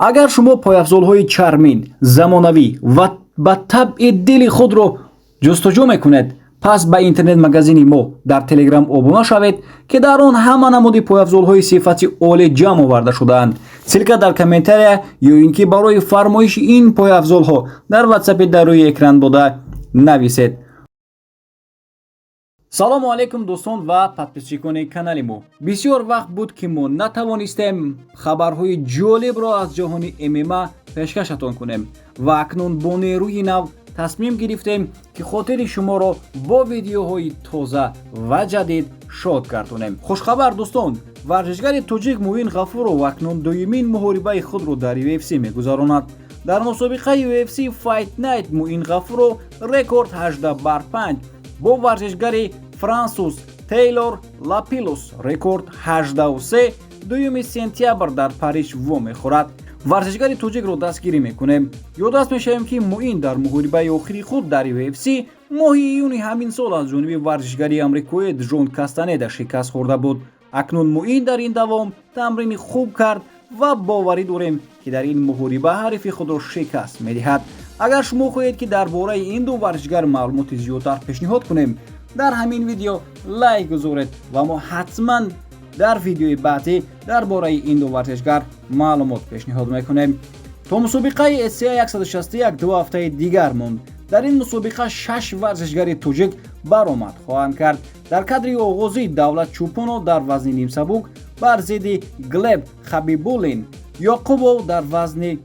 Агар шумо пойафзолҳои чармин, замонавӣ ва ба табъи дили худро ҷустуҷӯ мекунед, пас ба интернет-магазини мо дар Телеграм обуна шавед, ки дар он ҳама намуди пойафзолҳои сифати олӣ ҷамъ оварда шудаанд. Ссылка дар комментария ё ин ки барои фармоиши ин пойафзолҳо дар Ватсапи дар рӯи экран буда нависед. Салому алейкум, дӯстон ва подписчикони канали мо. Бисёр вақт буд, ки мо натавонистем хабарҳои ҷолибро аз ҷаҳони ММА пешкашатон кунем ва акнун бо нерӯи нав тасмим гирифтем, ки хотири шуморо бо видеоҳои тоза ва ҷадид шод гардонем. Хушхабар, дӯстон: варзишгари тоҷик Муин Ғафуров акнун дуюмин муҳорибаи худро дар UFC мегузаронад. Дар мусобиқаи UFC Fight Night Муин Ғафуров, рекорд 18 бар 5, бо варзишгари франсуз Тейлор Лапилус, рекорд 18-3, 2 сентябр дар Париж вомехӯрад. Варзишгари тоҷикро дастгирӣ мекунем. Ёдрас мешавем, ки Муин дар муҳорибаи охири худ дар UFC моҳи июни ҳамин сол аз ҷониби варзишгари амрикоӣ Ҷон Кастанеда шикаст хӯрда буд. Акнун Муин дар ин давом тамрини хуб кард ва боварӣ дорем, ки дар ин муҳориба ҳарифи худро шикаст медиҳад. Агар шумо хоҳед, ки дар бораи ин ду варзишгар маълумоти зиёдтар пешниҳод кунем, дар ҳамин видео лайк гузоред ва мо ҳатман дар видеои баъдӣ дар бораи ин ду варзишгар маълумот пешниҳод мекунем. То мусобиқаи ACA 161 2 ҳафтаи дигар монд. Дар ин мусобиқа шаш варзишгари тоҷик баромад хоҳанд кард. Дар кадри оғозӣ Давлат Чӯпонов дар вазни нимсабук бар зидди Глеб Хабибуллин, Ёқубов дар вазни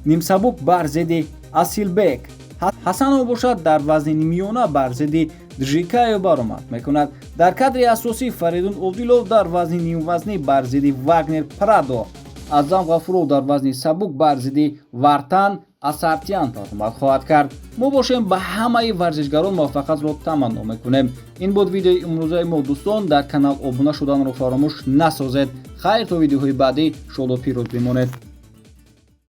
нимсабук бар зидди Асилбек Ҳасанов бошад, дар вазни миёна бар зидди Джикаев баромад мекунад. Дар кадри асосӣ Фаридун Одилов дар вазни нимвазнӣ бар зидди Вагнер Прадо, Аъзам Ғафуров дар вазни сабук бар зидди Вартан Асартян баромад хоҳад кард. Мо бошем, ба ҳамаи варзишгарон муваффақиятро таманно мекунем. Ин буд видеои имрӯзаи мо, дӯстон. Дар канал обуна шуданро фаромӯш насозед. Хайр, то видеоҳои баъдӣ шоду пирӯз бимонед.